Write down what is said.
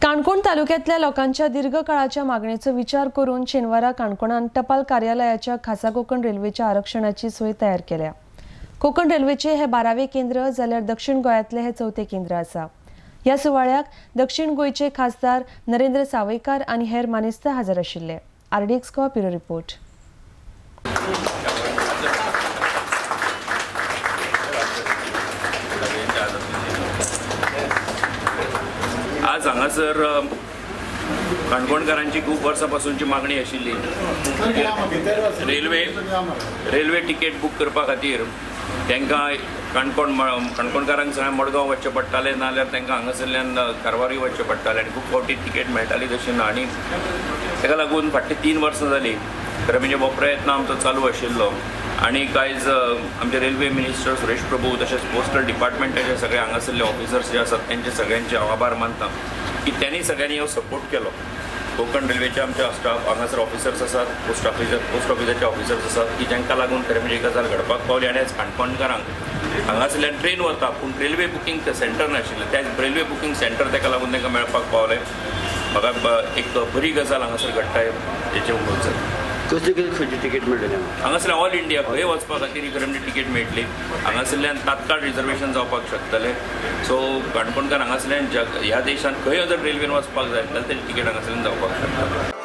काणकोण तालुक्यातल्या लोकांच्या दीर्घकाळाच्या मागणेचो विचार करून शेनवारा काणकोणान टपाल कार्यालयाच्या खासा कोकण रेल्वेच्या आरक्षणाची सोय तयार केल्या. कोकण रेल्वेचे हे 12वे केंद्र जाल्यार दक्षिण गोंयांतले हे 4थे केंद्र आसा. ह्या सुवाळ्याक दक्षिण गोंयचे खासदार नरेंद्र सावयकार आनी हेर मानेस्त हजर आशिल्ले. RDX Goa bureau report. आज हांगासर काणकोणकारांची खूब वर्सां पासूनची मागणी आशिल्ली रेल्वे तिकेट बूक करपा खातीर तांकां काणकोणकारांक सगळ्या मडगांव वचचें पडटालें, नाजाल्यार तांकां हांगासरल्यान कारवारूय वचचें पडटालें आनी खूब फावटी तिकेट मेळटाली तशी ना. आनी ताका लागून फाटलीं 3 वर्सां जालीं खरें म्हणजे हो प्रयत्न आमचो चालू आशिल्लो. आनी आयज आमचे रेल्वे मिनिस्टर सुरेश प्रभू तशेंच पोस्टल डिपार्टमेंटाचे सगळे हांगासरले ऑफिसर्स जे आसात तांचे सगळ्यांचे हांव आभार मानता की त्यांनी सगळ्यांनी हो सपोर्ट केलो. कोकण रेल्वेचे आमचे स्टाफ हांगासर ऑफिसर्स आसात, पोस्ट ऑफिसाचे ऑफिसर्स आसात की जांकां लागून खरें म्हणजे गजाल घडपाक पावली. आनी आयज काणकोणकारांक हांगासरल्यान ट्रेन वता पूण रेल्वे बुकींग सेंटर नाशिल्लें, त्या रेल्वे बुकींग सेंटर ताका लागून तांकां मेळपाक पावलें. म्हाका एक बरी गजाल हांगासर घडटा हेचें उलोवप जाता. कसली कसली खंयची तिकेट मेळटली हांगासरल्यान? ऑल इंडिया खंय वचपा खातीर खरें म्हणजे तिकेट मेळटली. हांगासरल्यान तात्काळ रिजर्वेशन जावपाक शकतलें. सो काणकोणकार हांगासरल्यान ह्या देशांत खंय जर रेल्वेन वचपाक जाय जाल्यार तेजी तिकेट हांगासरल्यान जावपाक शकता.